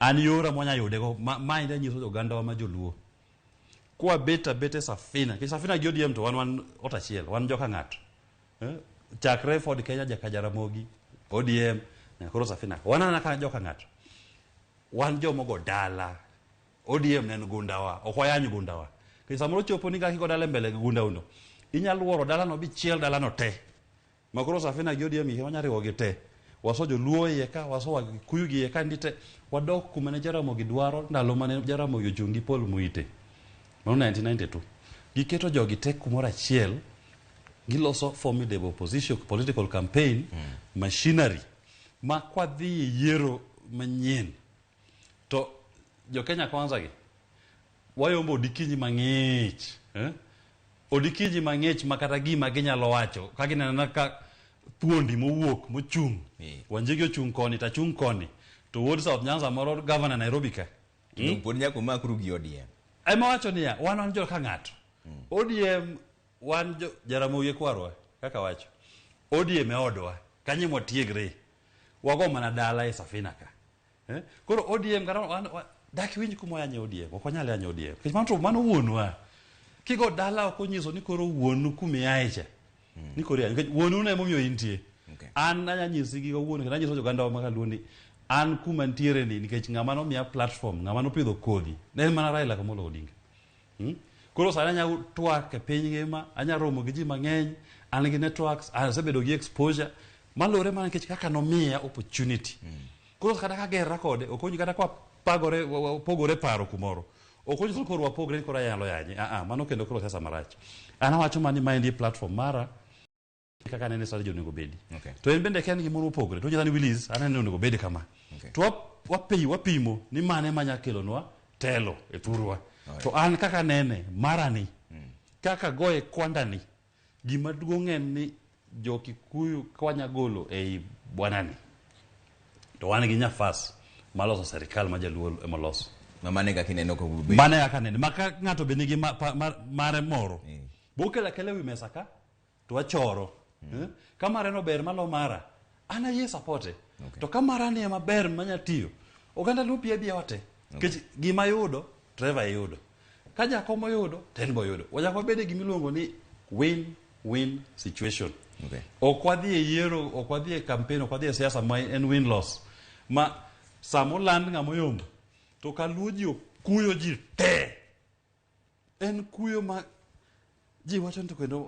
An yora mwanya yudego ma, ma inde nyiso ogandawa ma joluo. Kwa bet abet e safina, nikech safina gi ODM to wan wan ot achiel, wan joka ng'ato. Eh? Chakre Ford Kenya jaka Jaramogi, ODM, nyaka koro safina. Wan ana ka joka ng'ato. Wan jomogo dala. ODM ne en gundawa, ok wayany gundawa. Nikech samoro chopo ni kaka igo dala e mbele gi gundau no, inyalo luoro dalano bichiel dalano te. Ma koro Safina gi ODM gi wanya riwo gi te. Waso joluo iye ka, waso Wakikuyu gi iye ka ndi te. Wadok kuma ne Jaramogi dwaro ndalo mane Jaramogi ochung' gi Paul Muite. Mano 1992. Giketo jogi te kumoro achiel, giloso formidable opposition political campaign machinery ma kwadhi e yiero manyien to jo Kenya Kwanza gi wayombo odikinyi mang'ich eh? Odikinyi mang'ich ma kata gima ginyalo wacho ka gineno ka thuondi mowuok mochung' Wanjigi ochung' koni tachung' koni to wuod South Nyanza moro governor Nairobi ka. To pod nyaka umakru gi ODM. Ema wacho niya wan wan joka ng'ato. ODM wan jo Jaramogi e kwarwa kaka wacho. ODM e odwa kanye mwatiegre. Wago mana dala e safina ka. Eh? Koro ODM kata wan, wan, dak iwinj kuma wayanye ODM, ok wanyal yanyo ODM. Nikech mano to mano wuonwa. Kigo dala ok onyiso ni koro wuonu kuma iaye cha. Ni koro iaye. Nikech wuonu ne emomiyo intie. Okay. An anya nyisi gi kawuono kendo anyiso joganda wa ma Kaluo ni an kuma ntiere ni nikech ng'ama nomiya platform, ng'ama nopidho kodhi, ne en mana Raila Amolo Odinga. Koro sani anya twak e piny ngima, anya romo gi ji mang'eny, an gi networks, asebedo gi exposure, malure mana nikech kaka nomiya opportunity. Koro kata ka gerra kode, ok onyi kata kwa pagore, wapogore paro kumoro. Ok onyiso ni koro wapogre ni koro anyalo yanye. Ah ah, mano kendo koro siasa marach. An awacho mana ni maendi e platform mara, kaka anene strategy onego bedi. Okay. To en bende ka en gimoro mopogre, to onyisa ni Willis, aneno ni onego bed kama. Okay. To wapimo ni mane manya kelonwa telo e thurwa. To an kaka anene, marani, kaka goye kwandani, gima duong' en ni jo Kikuyu ka wanya golo ei bwanani, to wan gi nyafas maloso serikal ma jaluo ema loso. Ma mane kaka ineno ka obed. Mane kaka anene. Ma ka ng'ato be nigi mare moro, bokelo akela ewi mesa ka, to wachoro. Ka mare no ber malo mara, an ayie supporte. Okay. To ka mara ni ema ber manya tiyo, oganda luo bi abiya wate. Nikech gima yudo, Trevor yudo. Ka jakom oyudo, to en be oyudo. Wanyaka wabed e gima iluongo ni win-win situation. Okay. Ok wadhi e yiero, ok wadhi e campaign, ok wadhi e siasa ma en win-loss. Ma sama oland ng'ama oyombo, to kaluo ji okuyo ji te. En kuyo ma ji wacho ni to kendo